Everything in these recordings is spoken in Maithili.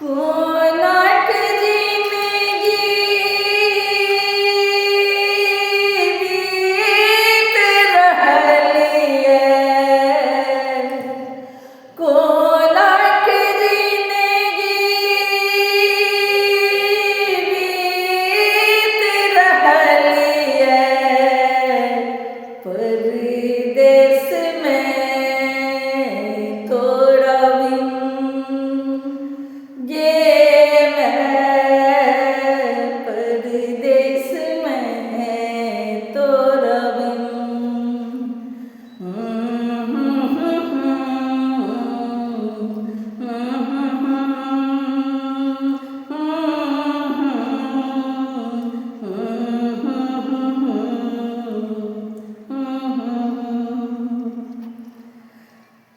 कोनाक जिनगी बीत रहलियै, कोनाक जिनगी बीत रहलियै, परदेशमे तोरा बिन गे मैं, परदेश में तोरा बिन।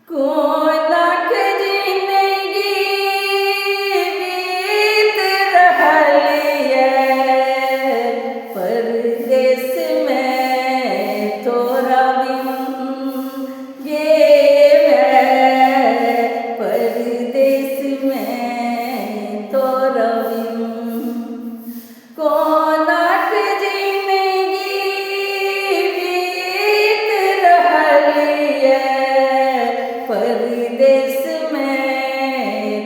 कोनाक जिनगी बीत रहलियै, परदेशमे तोरा बिन गे मैं, परदेशमे तोरा बिन। कोनाक जिनगी बीत रहलियै, परदेशमे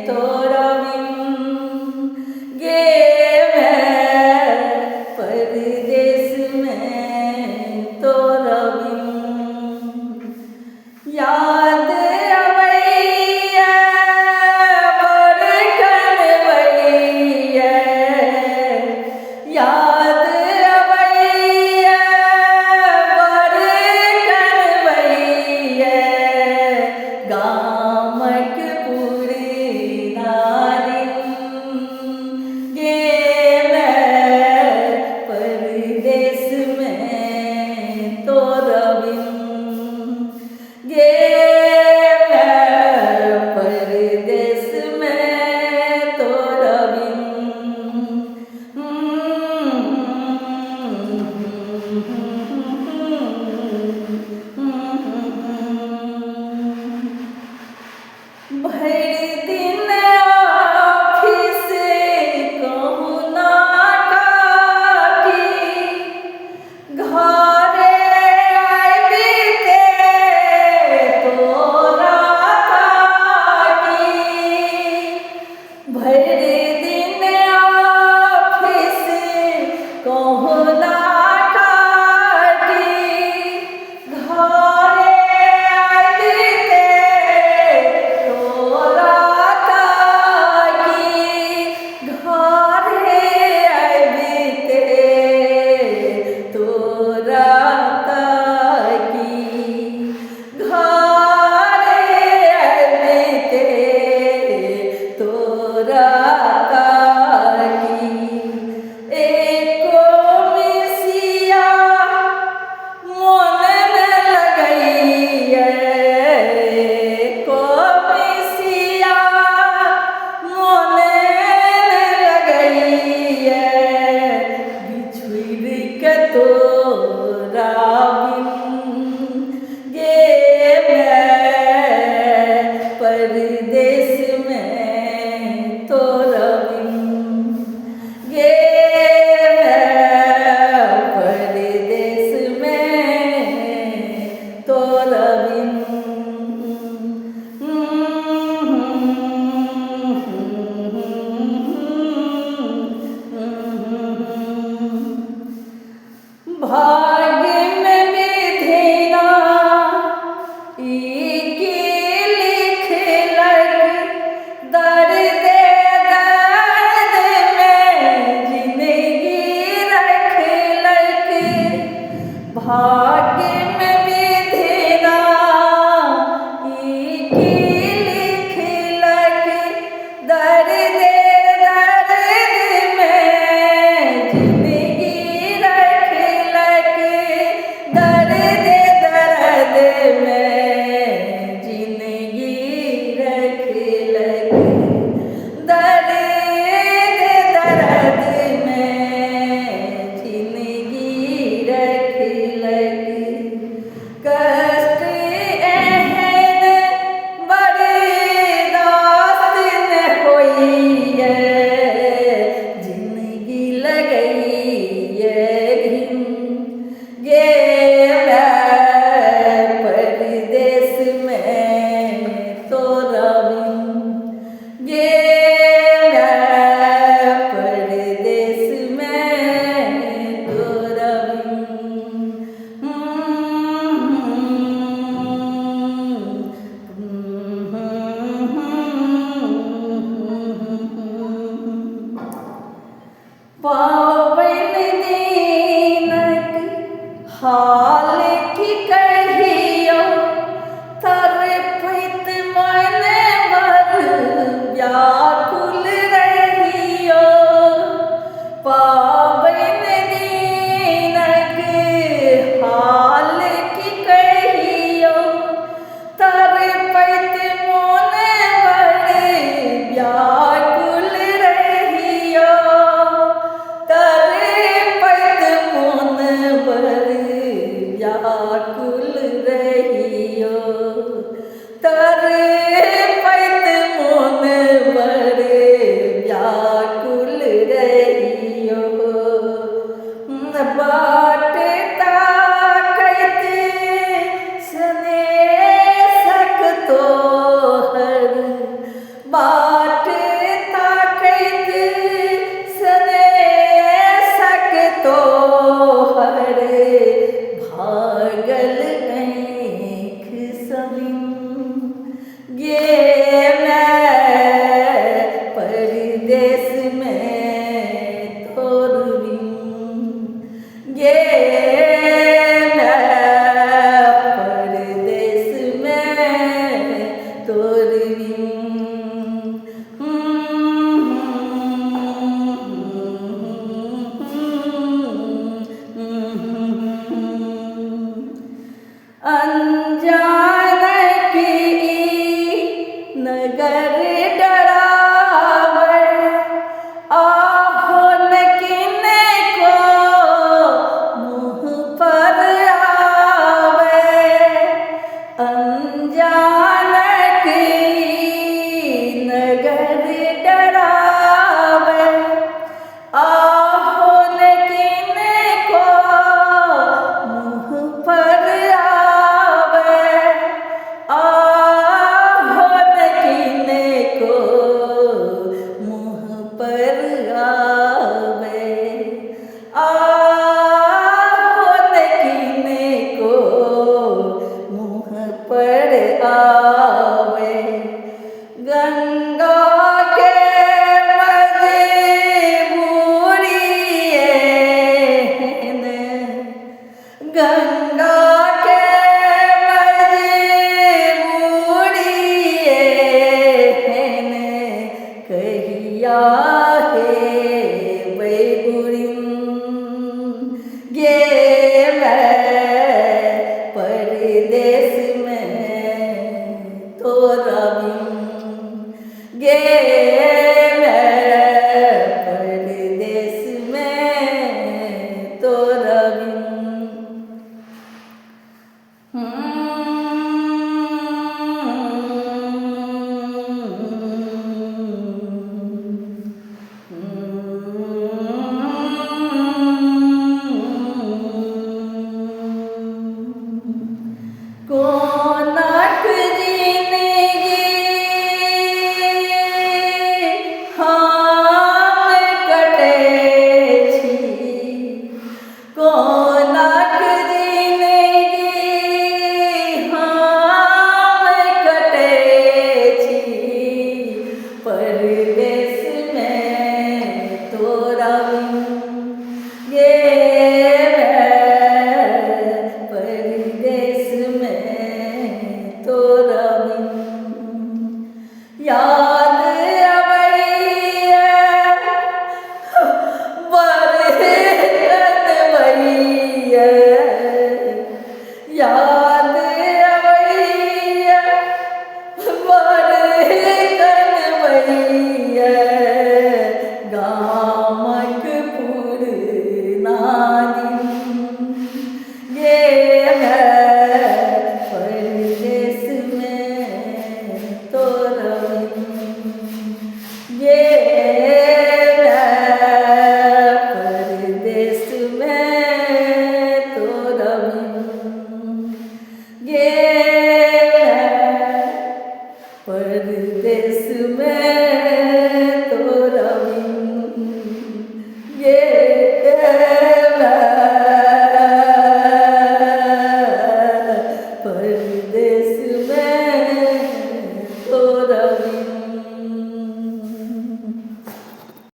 तोरा बिन गे मैं, परदेशमे तोरा बिन। याद अबैया बड़ कनबैया, याद अबैया बड़ कनबैया, गामक पुरना दिन गे मैं, परदेशमे तोरा बिन गे मैं, परदेशमे तोरा बिन। भरि दिन ऑफिस कहुना काटी, घरे आबिते तोरा ताकी। भरि दिन ऑफिस कहुना काटी, घरे आबिते तोरा ताकी, घरे आबिते तोरा ताकी, घरे आबिते तोरा ताकी। एको मिसिया मोन न लगैया, एको मिसिया मोन न लगैया, बिछुड़ि के तोरा बिन गे मैं, परदेशमे तोरा बिन गे मैं, परदेशमे तोरा बिन। भाग्यमे विधिना ई की लिखलक। गे माय परदेशमे तोर बिन, गे माय परदेशमे तोर बिन। अनजान की नगर डरावे, आहो न किने को मुँह पर आवे। अनजान की नगर डरावे, आहो न किने को मुँह पर आवे। आहो न किने को मुँह पर आवे, आहो न किने को मुँह पर आवे। गंगा के मजबूरी एहन, गंगा के मजबूरी एहन, कहिया हेबै उड़िन गे माय परदेशमे तोरा बिन, गे माय परदेशमे तोरा बिन। कोनक जिनगी हम कटै छी, कोनक जिनगी हम कटै छी, परदेशमे तोरा बिन गे माय परदेशमे तोरा बिन। याद अबैया बरकनबैया, याद अबैया बरकनबैया, गामक पुरना दिन गे माय परदेशमे तोरा बिन, गे माय परदेशमे तोरा बिन, गे माय परदेशमे तोरा बिन।